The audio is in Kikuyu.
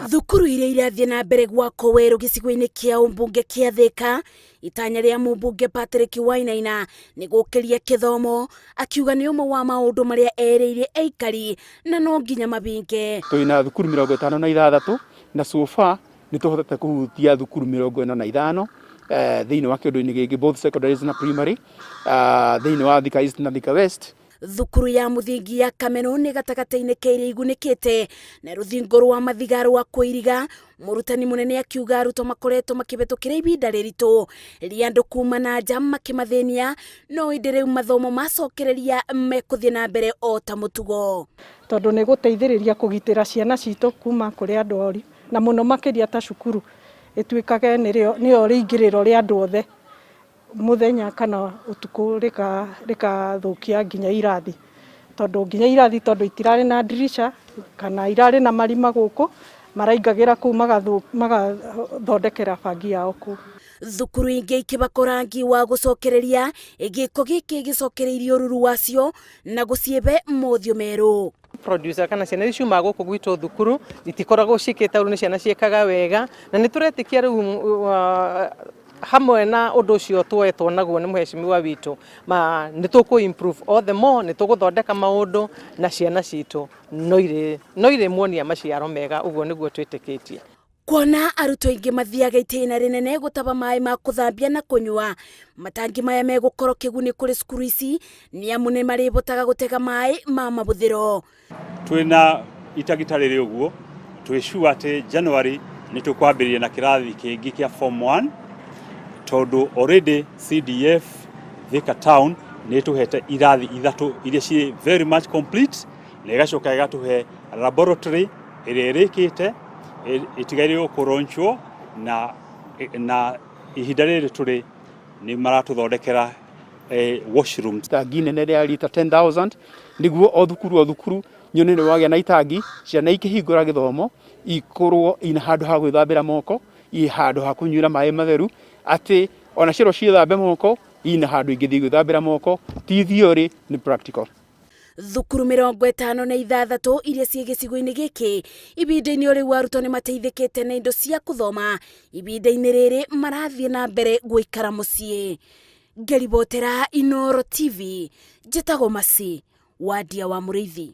Thukuru iria irathiĩ na mbere gwakwo werũ gĩcigo-inĩ kĩa ũmbunge kĩa Thĩka, itanya rĩa mũmbunge Patrick Wainaina nĩ gũkĩria kĩthomo, akiuga nĩ ũmwe wa maũndũ marĩa erĩire aikari na no nginya mabinge. Twĩna thukuru 56 na so far nĩ tũhotete kũhutia thukuru 45 thĩinĩ wa kĩũndũ-inĩ gĩkĩ, both secondaries na primary, thĩinĩ wa Thika East na Thika West. Thukuru ya mũthingi ya Kameno nĩ gatagatĩ-inĩ ka iria igunĩkĩte na rũthingo rwa mathiga rwa kũiriga. Mũrutani mũnene akiuga arutwo makoretwo makĩhetũkĩra ibinda rĩritũ rĩa andũ kuma na nja makĩmathĩnia, no ĩndĩ rĩu mathomo macokereria mekũthiĩ na mbere o ta mũtugo. Tondũ nĩ gũteithĩrĩria kũgitĩra ciana citũ kuma kũrĩ andũ ori, na mũno makĩria ta cukuru ĩtuĩkage nĩyo rĩingĩrĩro rĩa andũ othe mũthenya kana ũtukũ, rĩkathũkia nginya irathi, tondũ nginya irathi tondũ itirarĩ na ndirisha kana irarĩ na marima gũkũ maraingagĩra kũu magathondekera bangi yao kũu. Thukuru ingĩ ikĩbakwo rangi wa gũcokereria gĩko gĩkĩ gĩcokereirie ũruru wacio na gũciĩbe mothiũ merũ. Producer kana ciana iria ciumaga gũkũ gwitũ thukuru itikoragwo ciĩkĩte ũru, nĩ ciana ciĩkaga wega, na nĩ tũretĩkia rĩu hamwe na ũndũ ũcio tuoetwo naguo nĩ mũhecimiwa witũ ma nĩ tũkũ improve all the more, nĩ tũgũthondeka maũndũ na ciana citũ no irĩ muonia maciaro mega, ũguo nĩguo twĩtĩkĩtie. Kuona arutwo aingĩ mathiaga itĩna rĩnene gũtaba maĩ ma kũthambia na kũnyua, matangi maya megũkorwo kĩguni kũrĩ cukuru ici nĩ amu nĩ marĩbotaga gũtega maĩ ma mabũthĩro. Twĩna itangi ta rĩrĩ ũguo, twĩ sure atĩ January nĩ tũkwambĩrĩria na kĩrathi kĩngĩ kĩa form 1, tondũ already CDF Thika Town nĩ ĩtũhete irathi ithatũ iria ciĩ very much complete, na ĩgacoka ĩgatũhe laboratory ĩrĩa ĩrĩkĩte, ĩtigaire kũronchwo, na ihinda rĩrĩ tũrĩ nĩ maratũthondekera washrooms. Itangi nene rĩa lita 10,000 nĩguo o thukuru o thukuru nyone nĩ wagĩa na itangi, ciana ikĩhingũra gĩthomo ikorwo ina handũ ha gwĩthambĩra moko, i handũ ha kũnyuĩra maĩ matheru, atĩ ona ciero ciĩthambe moko ina handũ ingĩthiĩ gwĩthambĩra moko, ti theory, nĩ practical. Thukuru 56 iria ciĩ gĩcigo-inĩ gĩkĩ ibinda-inĩ o rĩu arutwo nĩ mateithĩkĩte na indo cia kũthoma, ibinda-inĩ rĩrĩ marathiĩ na mbere gũikara mũciĩ. Ngeribotera Inoro TV, njĩtagwo Masi Wadia wa Mũrĩithi.